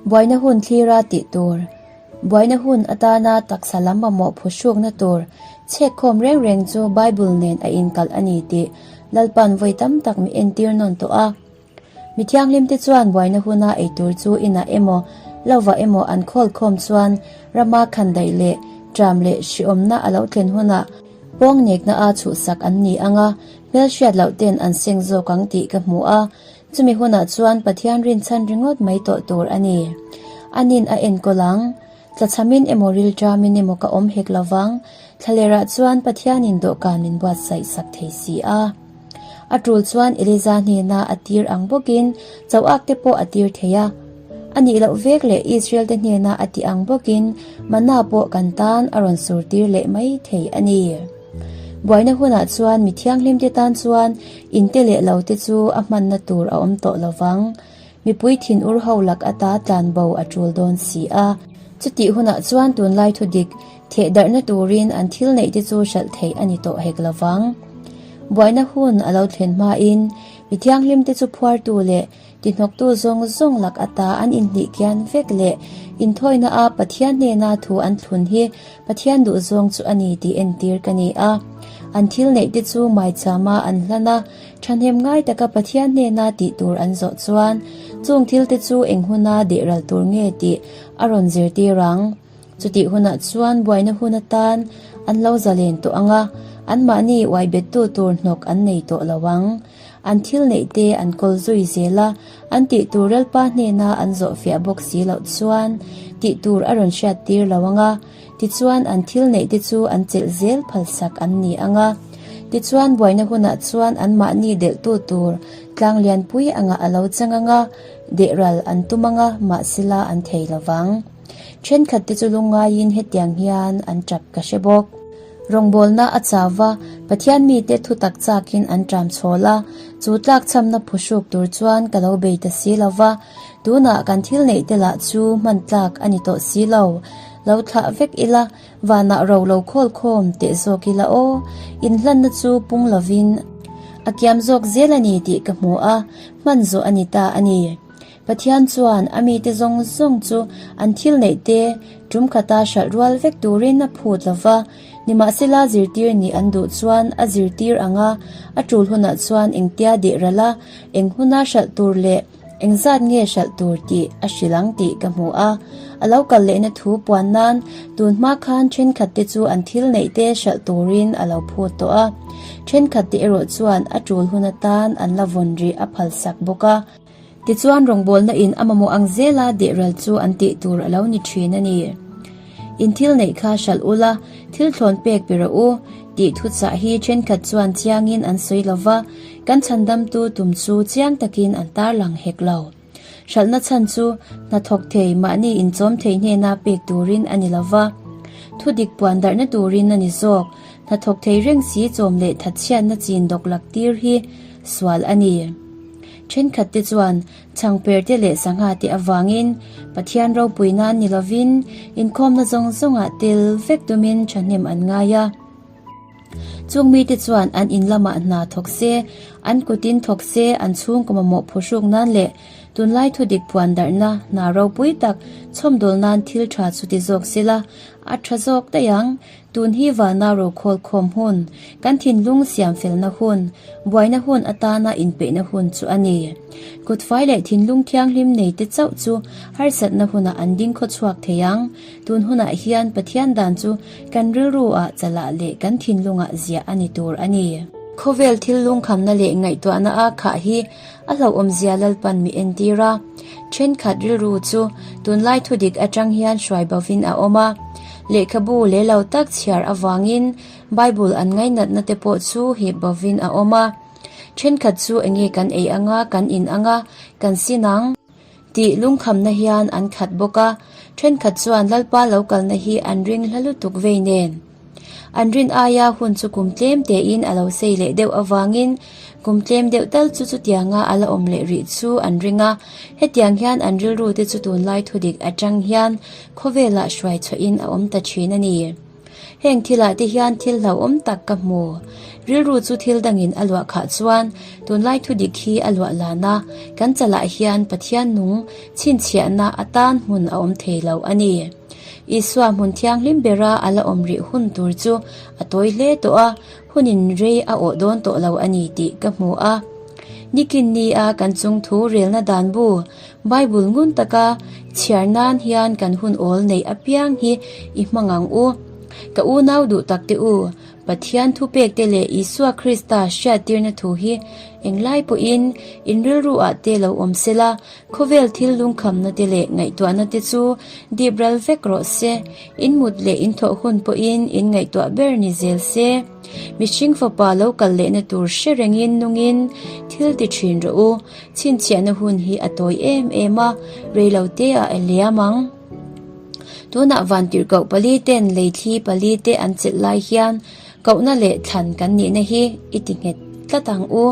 Buaina hun thlira tih tur, Buaina hun atana taksa lam mamawh phuhrukna tur chhekkhawm reng reng chu Bible nen a inkalh a ni tih Lalpan vawi tam tak mi entir nawn tawh a. Mi thianghlimte chuan buaina huna eitur chu inah emaw, lovah emaw an khawl khawm chuan rama khandaih leh ṭam leh hriawmna a lo thlen hunah pawng nekna a chhuhsak an ni ang a, hmelhriat loh ten an seng zawk ang tih ka hmu a. Chumi hunah chuan Pathian rinchhan ringawt mai tawh tur a ni. Anin a enkawl ang. Tlachhamin emaw rilṭamin emaw ka awm hek lovang, thlalerah chuan Pathianin dawhkan min buatsaih sak thei si a. A ṭul chuan Eliza hnena a tir ang bawkin choak te pawh a tir thei a. A nih loh vek leh Israel te hnena a ti ang bawkin mana pawh kan tan a rawn sur tir leh mai thei a ni. Buaina hunah chuan mi thianghlim te tan chuan in te leh lo te chu a hmanna tur a awm tawh lovang. Mipui thinur ho lak ata tlan bo a ṭul dawn si a. Chutih hunah chuan tunlai thudik theh darhna turin an thil neih te chu hralh theih a ni tawh hek lovang. Buaina hun a lo thlen hmain mi thianghlim te chu phuartu leh tihnawktu zawng zawng lak ata an inhlih kian vek leh inthawina a Pathian hnena thu an thlun hi Pathian duhzawng chu a ni tih entir ka ni a. An thil neih te chu maichama an hlan a, Thahnem ngai taka Pathian hnena tih tur an zawh chuan chung thil te chu eng huna deh ral tur nge tih a rawn zirtir ang. Chutih hunah chuan buaina hun atan an lo zalen tawh ang a, anmahni uai bettu tur hnawk an nei tawh lo ang. An thil neih te an kawl zui zel a, an tih tur Lalpa hnena an zawh fiah bawk si loh chuan tih tur a rawn hriattir lo ang a, Tichuan an thil neih te chu an chelh zel phalsak an ni ang a. Tichuan buaina hunah chuan anmahni delhtu tur tlang lianpui angah a lo chang ang a, dehral an tum ang a, mahsela an thei lo vang. Thenkhat te chu lungngaiin hetiang hian an tap ka hre bawk. Rawngbawlna a chau va, Pathian mite thu tak chakin an ṭam chhawl a, chu tlakchhamna phuhruk tur chuan ka lo bei ta si lo va, tunah kan thil neih te lah chu hman tlak a ni tawh si lo. Lo thlah vek ila, vanah ro lo khawl khawm teh zawk ila aw, inhlanna chu pung lovin a kiam zawk zel a ni tih ka hmu a, hman zawh a ni ta a ni. Pathian chuan a mite zawng zawng chu an thil neih te tum khata hralh rual vek turin a phut lo va, nimahsela zirtir nih an duh chuan a zirtir ang a, a tul hunah chuan engtia deh ralh a, eng huna hralh tur leh engzat nge hralh tur tih a hrilh ang tih ka hmu a. A lo kal lehna thu puan nan tun hma khan thenkhat te chu an thil neih te hralh turin a lo phut tawh a, thenkhat te erawh chuan a tul hun atan an la vawn rih a phalsak bawk a. Tichuan rawngbawlna in a mamawh ang zela dehral chu an tih tur a lo ni thin a ni. In thil neih kha hralh ula, thil thlawn pek pe rawh u, tih thuchah hi thenkhat chuan chiangin an sawi lo va, kan chhandamtu tum chu chiang takin an tarlang hek lo. Hralhna chhan chu hnathawk thei mahni inchawm thei hnena pek turin a ni lo va, thudik puan darhna turin a ni zawk. Hnathawk thei reng si chawm leh thatchhiatna chin dawklak tir hi sual a ni. Thenkhat te chuan chhangper te leh sangha te avangin Pathian ropui nan ni lovin inkhawmna zawng zawngah tel vek tumin thahnem an ngai a. Chung mite chuan an in lamah hna thawk se, an kutin thawk se, an chhungkaw mamawh phuhruk nan leh tunlai thudik puan darhna hna ropui tak chhawmdawl nan thil tha chu ti zawk sela a tha zawk daih ang. Tun hi vana rokhawl khawm hun, kan thinlung siam felna hun, buaina hun atana inpeihna hun chu a ni. Kutfai leh thinlung thianghlim nei te chauh chu harsatna hunah an ding khaw chhuak thei ang. Tun hunah hian Pathian dan chu kan rilru ah chalah leh kan thinlungah ziah a ni tur a ni. Khawvel thil lungkhamna leh ngaihtuahna a khah hi a hlauhawmzia Lalpan mi entir a. Thenkhat rilru chu tunlai thudik atang hian hruai bovin a awm a. Lehkhabu leh lo tak chhiar avangin Bible an ngainatna te pawh chu hip bovin a awm a. Thenkhat chu enge kan ei anga kan in anga kan sin ang tih lungkhamna hian an khat bawk a. Thenkhat chuan Lalpa lo kalna hi an ring hla lutuk vei nen. An rin aia hun chu kum tlem tein a lo sei leh deuh avangin kum tlem deuh tal chu chutianga a la awm leh rih chu an ring a. Hetiang hian an rilru te chu tunlai thudik atang hian khawvelah hruai chhuahin a awm ta thin a ni. Heng thilah te hian thil hlauhawm tak ka hmu. Rilru chu thil dangin a luah khah chuan tunlai thudik hi a luah lan a, kan chalah hian Pathian nung chhinchhiahna atan hmun a awm thei lo a ni. Isua hmun thianghlim bera a la awm rih hun tur chu a tawi hle tawh a, hunin rei a awh dawn tawh lo a ni tih ka hmu a. Nikin nia kan chung thu relna dan bu Bible ngun taka chhiar nan hian kan hun awl neih apiang hi i hmang ang u. Ka unau duh tak te u, Pathian thupekte leh Isua Krista hriattirna thu hi englai pawhin in rilru ah te lo awm sela, khawvel thil lungkhamna te leh ngaihtuahna te chu dip ral vek rawh se. In mut leh in thawh hun pawhin in ngaihtuah ber ni zel se. Mihring fapa lo kal lehna tur hre rengin nungin thil ti thin rawh u. Chhinchhiahna hun hi a tawi em em a, reilote ah a liam ang. Tunah vantirhkoh pali ten leithli pali te an chelh lai hian kohna leh thlan kan nihna hi i ti nghet tlat ang u.